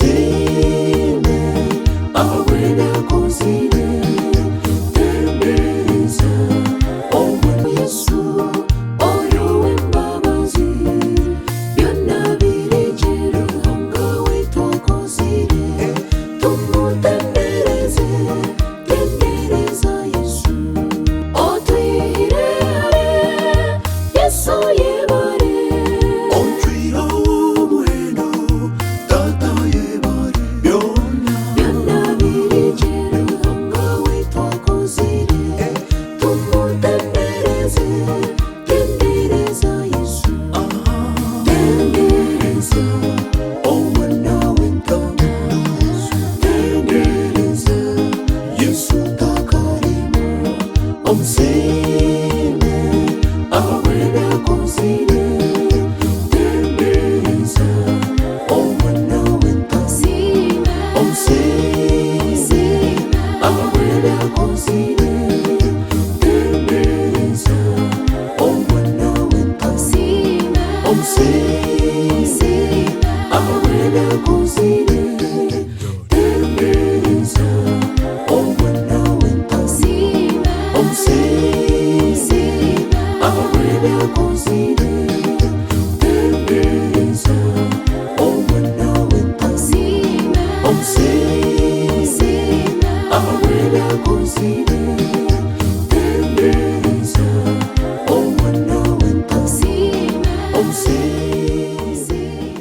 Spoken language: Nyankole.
Omusiime ahabw'ebi akozire. Tendereza Omwana Yesu ori ow'embabazi. Byona biri gye Ruhanga waitu akozire. Tumutendereze, tendereza Yesu. Otwihire hare, Yesu yebare. Ontwire omuhendo, Tata yebare byona. Byona biri gye Ruhanga waitu akozire. Tumutendereze, tendereza Yesu. Tendereza Omwana w'entaama, tendereza Yesu takarema. Omusiime ahabw'ebi akozire. Tendereza Omwana w'entaama, omusiime ahabw'ebi akozire. Tendereza Omwana w'entaama, omusiime ahabw'ebi akozire. Tendereza Omwana w'entaama, omusiime ahabw'ebi akozire. Tendereza Omwana w'entaama, omusiime ahabw'ebi akozire. Tendereza Omwana w'entaama, omusiime ahabw'ebi akozire. Tendereza Omwana w'entaama, omusiime ahabw'ebi akozire. Tendereza Omwana w'entaama, omusiime ahabw'ebi akozire.